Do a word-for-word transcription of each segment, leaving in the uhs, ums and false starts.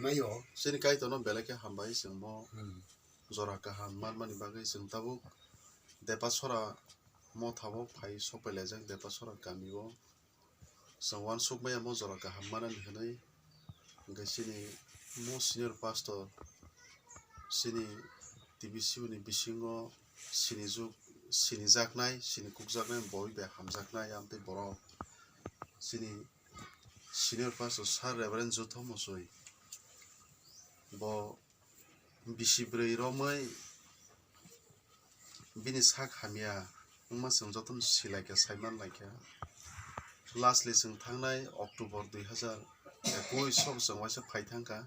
Naio. Chini Kaitorno belai khe hambai chwngmo Hmm. jora kaham manmani bagwi chwng tabuk Depasora mothao phai sokpailaijak Depasora kamio. Chwng uansukmaya mo jora kaham manani hwnwi hwnkhe chini mo senior pastor chini T B C ni bisingo sinijuk sinijaknai sinikukjaknai boi bai hamjaknai amtwi borok chini senior pastor Sir Reverend Jutho Mosoi bo bisi bwrwi romwi bini sak hamya wngma chwng jotono silaikha saimanlaikha. Lastly chwng thangnai October dui hazar ekush o chwng waisa phai thangkha.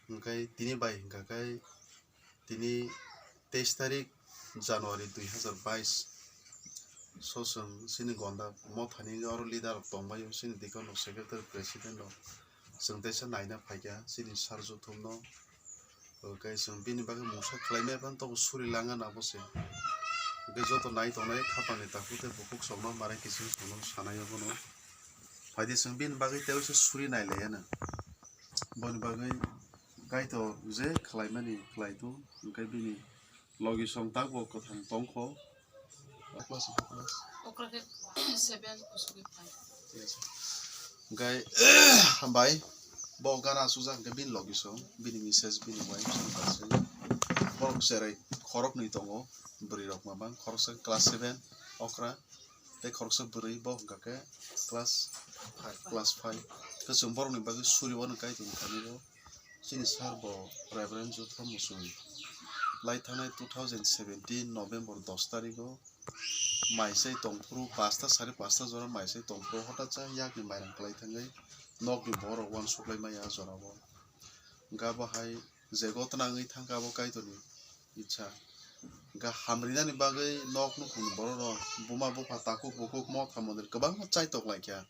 Hwnkhe tini bai hwnkha khe tini teis tarik January dui hazar bais so chwng chini Gonda mothani oro leader rok tongbaio, chini deacon rok, secretary, president rok chwng teisa naina phaikha chini Sir Juthumno. Hwnkhe chwng bini bagwi mungsa khlaimaya phano tabuk suri langna nabo se. Hwnkhe joto nai tongnai khapangni takhuk tei bukhuk songno marai kiching songno sanai abono. Phaidi chwng bini bagwi tei waisa suri nailaiyano. Boni bagwi Kaitor je khlaimani khlai tong, hwnkhe bini logi song tak bo kwthang tongkho. Okra khe seven, kusugwi five. Hwnkhe hambai bo gana asukjak hwnkhe bini logi song, bini message, bini wife, bini kaisa borok cherai khoroknwi tongo, bwrwi rok mabang khoroksa class seven okra. Tei khoroksa bwrwi bo hwnkha khe class five, class five. Khe chwng borokni bagwi suri wano Kaitorni thani bo chini sir bo Reverend Jutho Mosoi lai thangnai two thousand seventeen November dos tarigo mai sai tongphuru pasta sari pasta jora mai sai tongphuru hotat sa yakni mairang kwlai thangwi nokni borok uansuklai maya ah jorao. Hwnkha bo hai je gotna wngwi thangkha abo Kaitorni icha. Hwnkha hamrinani bagwi nok nukhungni borok rok, buma bupha, takhuk bukhuk, motha mondir kwbangma chaitok laikha.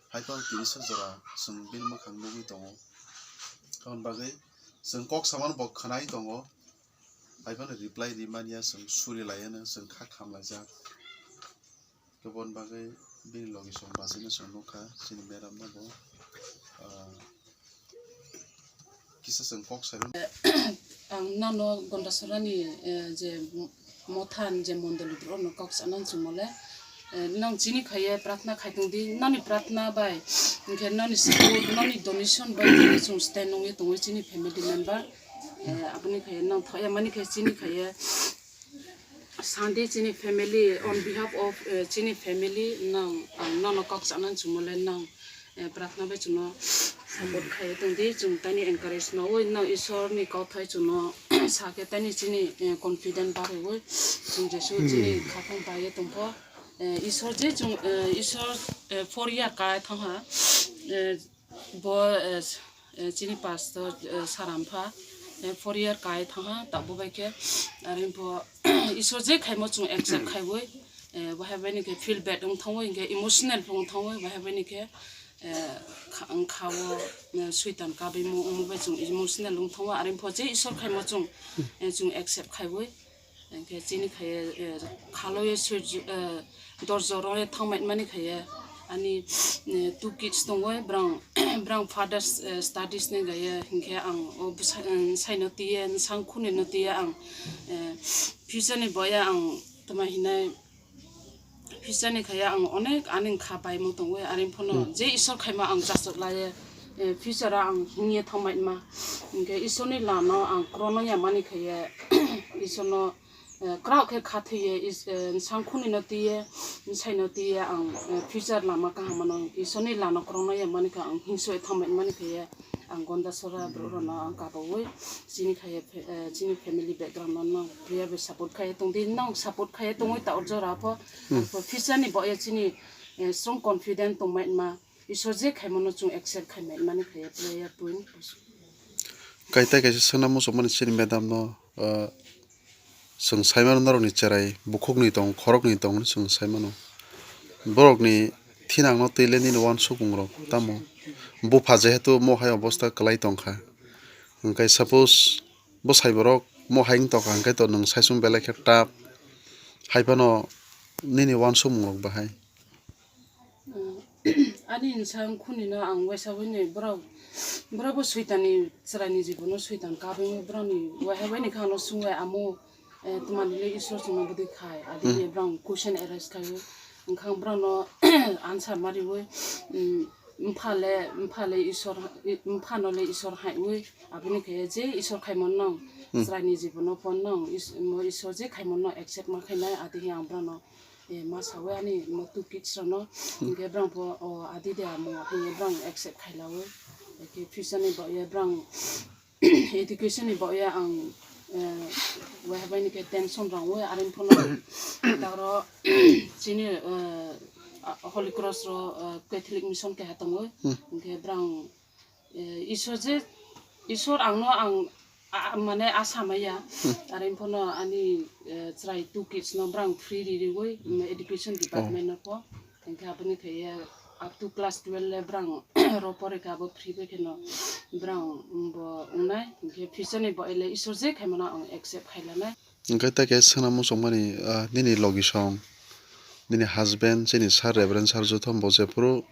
Haiphano tinisa jora chwng bini mwkhang nugwi tongo. Aboni bagwi chwng kok samano bo khwnai tongo. Haiphano reply rimaniya chwng suri laiano chwng kha khamlaijak. Khe boni bagwi bini logi song bachino chwng nukha chini madam no bo, ah, kisa chwng kok sai rw. Ang nano Gondasora ni, eh, je motha ni je mondoli borok no kok sana chwng mole, eh, nang chini khaiye pratna khai tong di, nani pratna bai hwnkhe nani support, nani donation bai tini chwng stand nongwi tongo chini family member. Eh, aboni khaiye nang thok ya mani khe chini khaiye Sunday chini family, on behalf of, eh, chini family, nang, ang nono kok sana chumole nang, eh, pratna bai chwngno support khai tong di, chwng tani encourage no oi, nang Isor ni kauthai chwngno sa khe tani chini, eh, confident barwi oi, chwng Jesu chini khaphang bai tongkho. Eh, Isor je chwng, eh, Isor, eh, four year kai thangha, eh, Bo, eh, s-, eh, chini pastor, eh, Sarampha, eh, four year kai thangha, tabuk bai khe, are bo, Isor je khaimo chwng accept khaiwi, eh, bahai bai ni khe feel bad wng thangwi, hinkhe emotional wng thangwi, bahai bai ni khe, eh, kha-, wng kha o, eh, Soitan kabwi mo-, mo bai chwng emotional wng thango, are bo je Isor khaimo chwng, eh, chwng accept khaiwi. Hwnkhe chini khaiye, eh, khaloyo swijw, eh, dorjo rwya thangmai mani khaiye. Ani, eh, two kids tongo, brang, brang fathers, eh, studies ni gaiye, hwnkhe ang o bwsa-, eh, bwsaino tiye, bwsang khunino tiye ang, eh, future ni boya ang tama hinai future ni khaiye ang onek ani kha paimo tongo, are phano je Isor khaima ang chasok laiye, eh, future o ang hingye thangmai ma. Hwnkhe Isor ni lano ang krono ya mani khaiye, Isor no eh, kwrak khe kha thwiye, is-, eh, bwsang khunino twiye, bwsaino twiye ang, eh, future lama kaham mano, Isorni lano kwrwngno ya mani kha ang hingso thangmani khe ye ang Gondasora borok rokno ang kabaui chini kha ye, eh, chini family background no prayer bai support khai tong di, nang support khai tongwi ta o jora pho, hmm, future ni bo ye chini, eh, strong confident tongmani ma. Isor je khaimano chwng accept khaimani mani khe prayer point. Kaitai kaisa swnam muchungmani chini madam no, ah, chwng saimano norokni cherai bukhukni tong, khoroknwi tong hwnwi chwng saimano. Borokni thinangno twi le nini uansukmungrok tamo? Bupha jehetu mo hai obosta kwlai tongkha, hwnkhe suppose bwsai borok mo hai wng tongkha hwnkhe to nwng saichung belai khe tough, hai phano nini uansukmungrok bahai? Ani bwsang khunino ang waisa hwnwi borok Borok bo Soitanni chwraini jibono Soitan kabwi borokni wahai bai ni khano sungwi amo, eh, twmani le Isor chwngno bwdwi khai, adi Hmm. hiya borok question arise khai, wngkha borokno answer ma riwi, mm, mphale, mphale Isor, mphano le Isor hai wi, aboni khe je Isor khai mano, Hmm. chwraini jibono pon no, Is-, mo Isor je khai mano accept ma khainai, adi hiya ang borokno eh, ma sawi ani mo two kids rokno, hingke borok bo, o, adi de amo, hingke borok accept khailawi. Hingke future ni bagwi borok education ni bagwi ang, eh, wahai bai ni khe tension rang wi, are phano taro chini, eh, a, Holy Cross ro, eh, Catholic Mission keha tongo, Hmm. hingke borok eh, Isor je, Isor angno ang, a, mane asa maya. Hmm. Are phano ani, eh, chwrai two kids no borok free ririwi, mm, education department no pho. Hingke aboni khe up to class twelve le borok ro porikha abo free bai kheno borok, mm, bo wngnai. Hingke future ni bo ele Isor je khaimano ang accept khailanai. Hingke ta khe swnam muchungmani, ah, nini logisong, nini husband, chini sir, Reverend Sir Jotham bo jephuru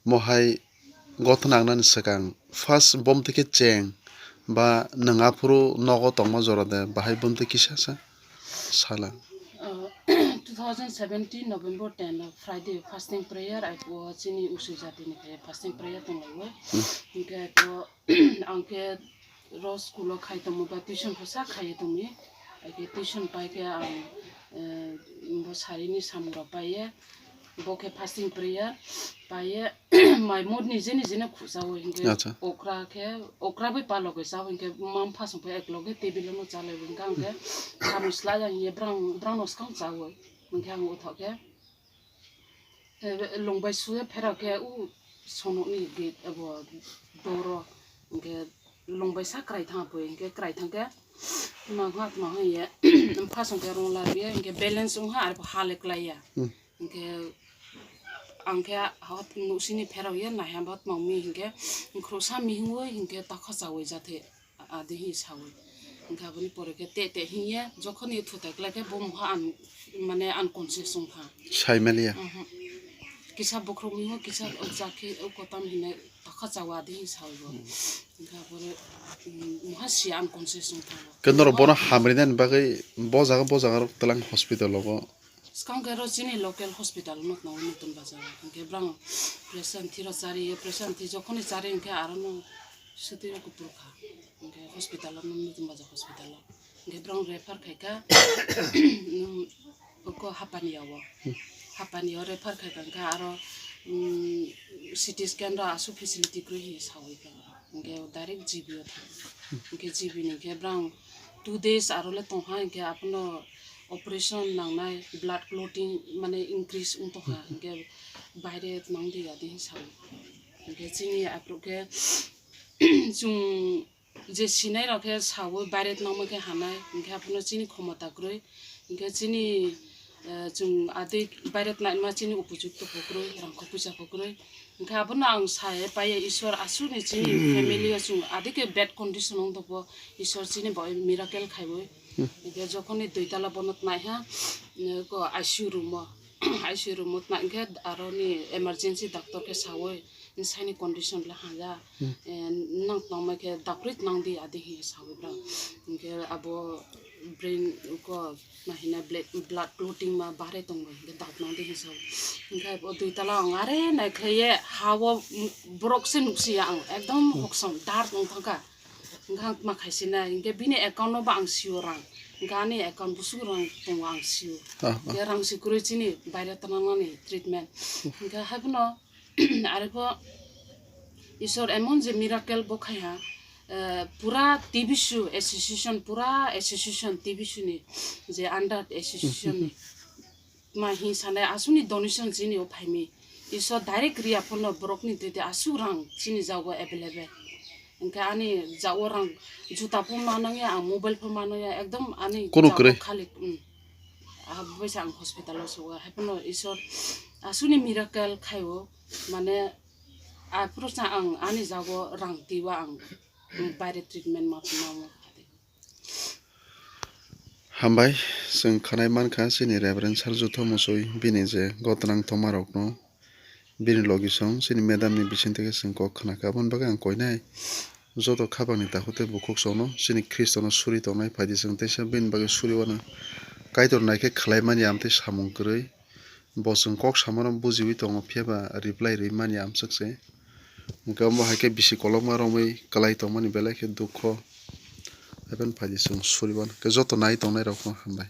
mohai gothona wngnani swkang first bomtwi khe cheng ba nwng aphuru nogo tongma jora de bahai bomtwi kisa sa sala? Uh, two thousand seventeen November ten, uh, Friday fasting prayer, ai po chini usui jati ni khe fasting prayer tong lai o. Hmm. Hingke po ang khe ro school o khai tongmo ba tuition pho sa khai tongmi. Ai khe tuition pai khe ang, eh, bo sari ni samung rok pai ye. Bo khe fasting prayer pai ye. Mai mut ni jeni jeni khusa o hingke Acha. okra khe, okra bai palo khe sa o hingke mam phasong phe ek loge table no chalai o hingke ang khe samung sla ya hingye brang, brang no skang cha o hingke ang uthok khe. Eh, longbai suye phera khe u sonokni gate abo doro hingke longbai sa krai thang poi hingke krai thang khe tma ha tma ha ye phasong khe rong la ye hingke balance ong ha ar hale klai ya. Hmm. Hingke ang khe hot nusini phera ye nai ha bat ma mi hingke khrosa mi hingoi hingke takha chawi jathe. Adi hi sawi. Hingke aboni pore khe te te hingye jokhon ye thutai klai khe bo moha un-, mane unconscious wngkha. Saimaliya. Mhm. Kisa bokhorok miho kisa o jakhe o kotam hine takha chawa adi hi sawi bo. Hingke abore, mm, moha siya unconscious wngkha bo. Khe norok bono hamrinani bagwi bo jaga bo jaga rok twlang hospital o bo. Swkang khe ro chini local hospital no tong nutun bazar o. Hingke brang pressure thiro chari, pressure thi jokhoni chari hingke aro no sutwi rok kuphur kha. Hingke hospital o no nutun bazar hospital o. Hingke brang refer khai kha, mm, oko Hapani o. Hapani o refer khai kha hingke aro, mm, C T scan ro asu facility kwrwi hi sawi kha. Hingke direct G B o thang. Hingke G B ni hingke brang two days aro le tongha hingke abono operation nangnai blood clotting mane increase wng tongha hingke baire nangdi adi hinwi sawi. Hingke chini aphuru khe chwng je sinai rok khe sawi baire nangma khe hanai hingke abono chini khomota kwrwi. Hingke chini, eh, chwng adui baire naima chini upojukto pho kwrwi, rangkho puisa pho kwrwi. Hingke abono ang sai paiya Isor aswkni chini family o chwng adike bad condition wng tongpho Isor chini bo miracle khaiwi. Hingke jokhoni dui tala bono tnaiha, eh, ko I C U room o, I C U room o tnai hingke aroni emergency doctor khe sawi. Nini saini condition le hanja, eh, nang tongma khe daprui tnang di adi hi sawi bra. Hingke abo brain ko ma hina blood, blood clotting ma bare tongma hingke dap nang di hi sawi. Hingke abo dui tala ang are nai khlaiye ha o borok se nuksiya ang ekdom hoksom dark wng thangkha. Hingke ang ma khaisina hingke bini account no ba ang sio rang. Hingke ani account busu rang tongo ang sio. Ah, ah. Hingke rang si kwrwi chini baire tnangnani treatment. Hingke haibano Arepho Isor emon je miracle bo khai ha, eh, pura T B C association, pura association T B C ni je under association ni ma hi sanai aswkni donation chini o phaimi. Isor direct ria phono borokni twi twi aswk rang chini jago available. Hingke ani jago rang juta pho manangya, ang mobile pho manangya, ekdom ani Kono jago kwrwi. Khalik, mm. Aboisa ang hospital o sugo, haiphano Isor aswkni miracle khaio, mane, aphuru sa ang ani jago rang twiwa ang, mm, baire treatment ma, ma, ma. Hambai, chwng khanai mankha chini Reverend Sir Jutho Musui bini je gotnang thoma rokno Bini logi song chini madam ni bising tei khe chwng kok khna kha, aboni bagwi ang koinai joto khabangni takhuk tei bukhuk songno chini Khristono suri tongnai phaidi chwng teisa bini bagwi suri wano. Kaitor naikhe khlaimani amtwi samung kwrwi. Bo chwng kok samano bujiwi tongo, phiya ba reply rwi mani amswk se. Hwnkhe omo hai khe bisi kolokma romwi kwlai tongmani belai khe dukho. Haikhe phaidi chwng suri wano. Khe joto nai tongnai rokno hambai.